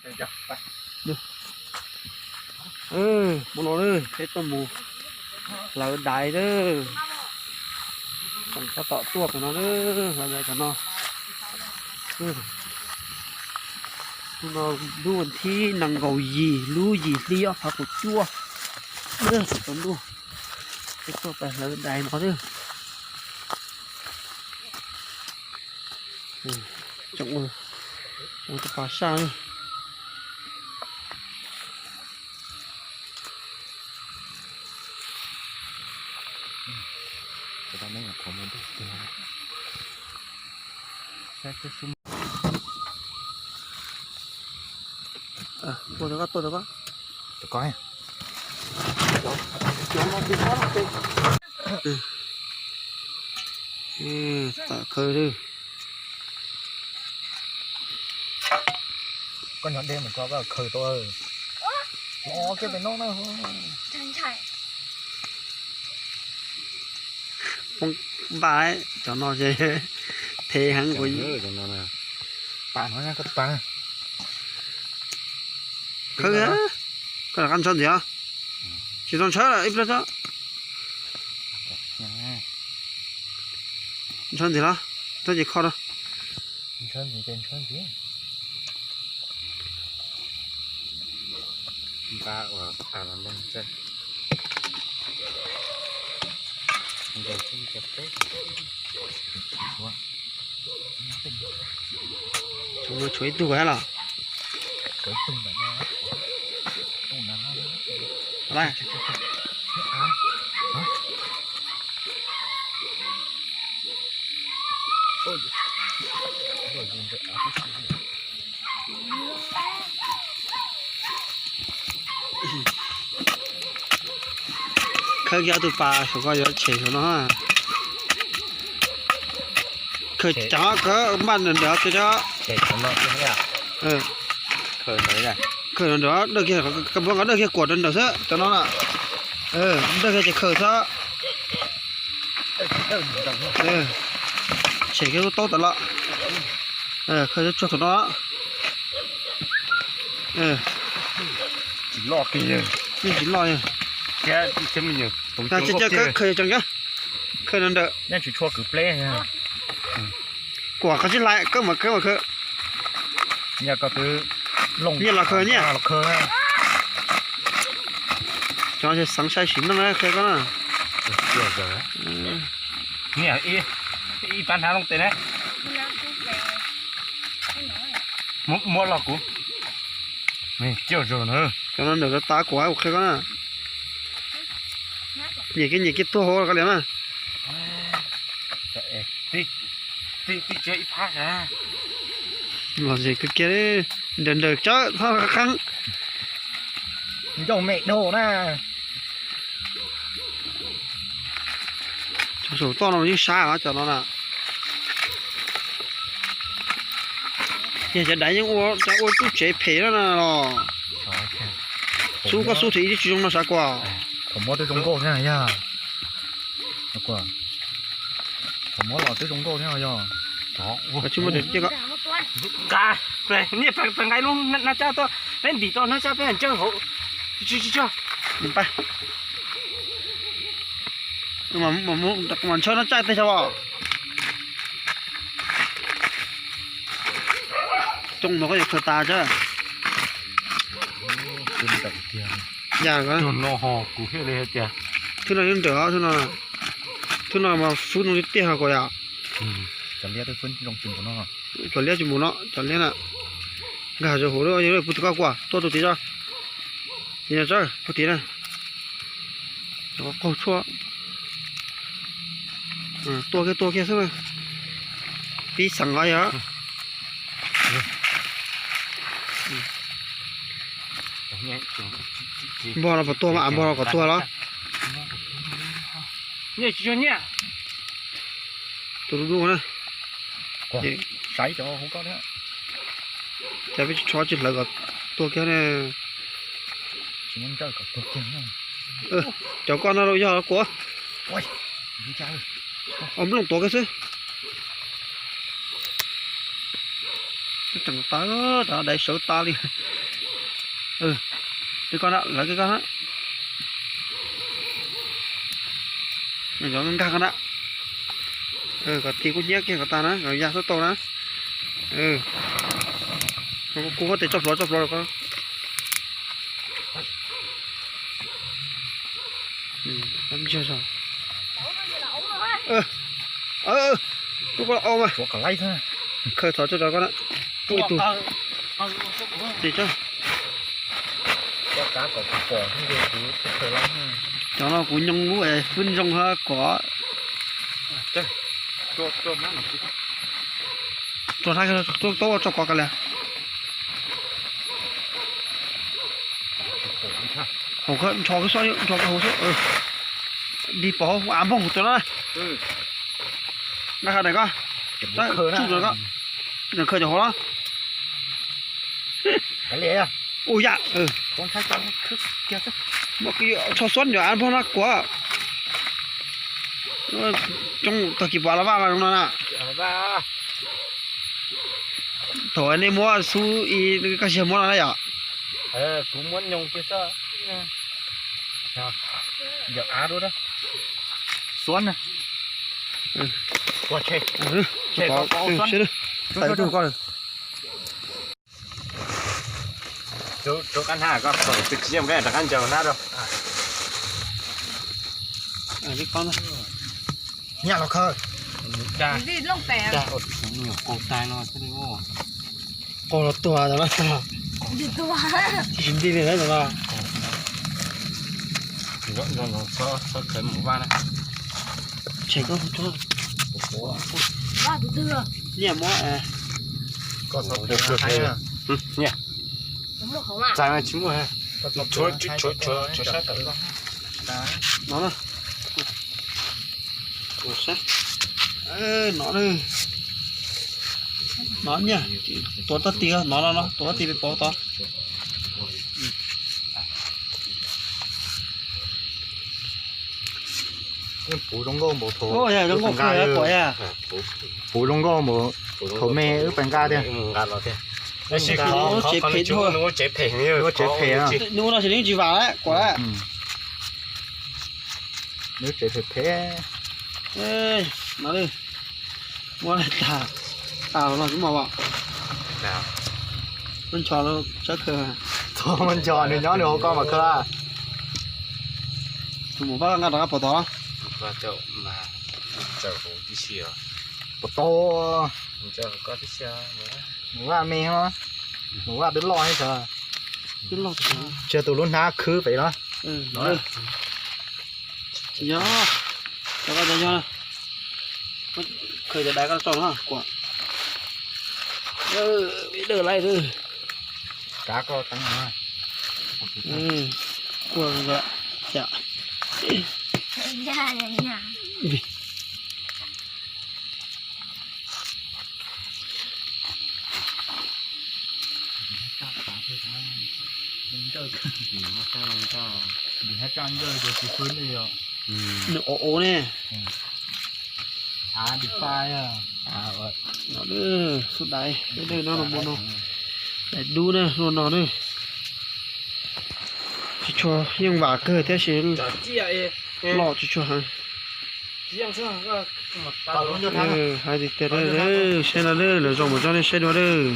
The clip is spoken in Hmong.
Mus no peb tuaj mus hlawv dais lawm. Tseem tab tom tuaj pem no na, hlawv dais tom no. Hnub no lub thib nees nkaum yim lub yim hli ob phav kaum cuaj. Tsaus ntuj, peb tuaj pem hlawv dais no lawm. Tseem ua tau pas saj. Tuaj rau koj, tuaj rau koj. Tawm khaws lawm. Koj nyob deb mus tso koj khaws tau. Los kiag pem no na. Poob npaj cov no ces thev heev kuv. Khaws, koj rov qab ntshaw ntxiv os. Tsis tau ntshaw lawm ib pliag tso. Ntshaw ntxiv los, txhob cia kho rau. Tshuav ib tug los? Khaws kiag ob tug pas saum ko yuav tshem saum no. Khaws cov ko npaj ntawm ntawd kiag. Khaws ntawm, dawj kiag, koj muab nqa dawj kiag kuam rau ntawm xwb cov no na. Dawj kiag ces khaws xwb. Tshem kiag lub taub tas los. Khaws tsuag thaum no. Yeej tsis loj. Khaws tseem, khaws ntawm ntawm. Kuam qhov tsis lais, kawg mas kawg mas khaws. Nyiaj los khaws nyiaj. Cov xeev sai sim neej qhia koj na. Muab los kuv. Cov no ntawm tas kuam qhia koj na. Nyiam kiag nyiam kiag tuag hauv koj liam na. Los ze kawg kiag, nrawm nrawm tsawb thab qab qeeb. Ncauj me dhau na. Cov saum toj no yeej sab cov no na. Yog cov daiv yeej ua, ua lub tsev phem na los. Xub koj xub tsis zoo no sav kuas. Thaum muab twb zoo nkauj thiab yog. Thaum muab los twb zoo nkauj thiab yog. Nqa, nqa lub nab tsab tuaj, peb ntim tau nab tsab peb ntsawj hauv. Tsis tsis tsis. Mas ntshaw nab tsab tej tso. Coob no koj yuav khaws tas tsab. Yog, thwb no yeej nrawm, thwb no, thwb no mas fwb no tiag tiag ho kuas yom. Cov liab tsis mus no, cov liab na. Nkag rau hauv lawm, pug tim koj kuas, tuaj tus tid tso. Tim no tso, pug tim na. Cov qaug tshuaj. Tuaj kiag tuaj kiag xwb. Pib xeem os yog. Npog no puas tuag mas, npog no kom tuag los? Nyiaj tsis tshua nyiaj. Tus dub dub na. Saib cov hauv ko thiab. Cas peb tsis tso tsis hlawv kom tuag kiag ne. Cov ko no los yog kuv. Ua nplooj tuav kiag xwb. Tseem tas, dai sawv tas li. Li koj na, lawv kiag koj na. Nkag koj na. Kom tis kub hnyiab kiag kom tas na, kom ya xub tau na. Kuv koj tes tso plhuav tso plhuav rau koj. Tub koj los au mas. Khaws thov tso rau koj na. Ib tug. Tis tso. Cov no kuv nyoo lub es fwb zoo ha kom. Tso hnab, tub tso kov ka li. Hauv, nrho koj xwb, nrho koj hauv xwb. Dig pov av npog tus no na. Nqa qha daim koj. Tsuj rau koj. Khaws cov hauv los. Ua yam. Tsho xuab nyuam av npog no kuv. Coob tag kis pom los vaj mas zoo no na. Thaum nej muab xub ib koj siab muab no na yom. Kuv muab nyoo kiag xwb. Yog av dua xuab na. Ua tshe. Tshe koj, tshe koj. Rub kab hnab koj, tsis yeej rov qab ncaws hnab rau. Nyaj los khaws. Nyuam qau tais no thiaj li qaug los tuag no. Tsis nti li na no. Tsheb koj, nyiaj muab. Txais mas tsis muaj. Tshuav, tshuav, tshuav sab tawm no. No, no nyiaj, tuav tag ti no, no no tuav tag ti pov tod. Puv zoo nkauj npaum, puv zoo nkauj npaum thaum me wb pais nqa tiag. Lub tsev phem, lub tsev phem, lub tsev phem, lub no ces nws tsis vam lawm, kuam lawm. Lub tsev phem phem. No, muab tag, tas los tsis muaj os. Muab nchos, muab nchos nws nyob nws hauv koj mas khaws. Tus mus pab nqa rov qab pov tod. Pov tod. Mus vaj me os, mus vaj twb loj thiab. Twb loj, tsiag tus lub hnab khwb pem no. Yog, rov qab yog, khaws cov dais koj tso no kuam. Dawj lawm. Kav koj teev no. Kuam, nws ua ua ne. Xub dais dawj no, no, dais dub na, no no na. Tsis tshua, yeej vam kawg thiab sis loj tsis tshua heev. Hais tiag tiag, saib no lawm, lawv zoo mus tso nej saib dua lawm.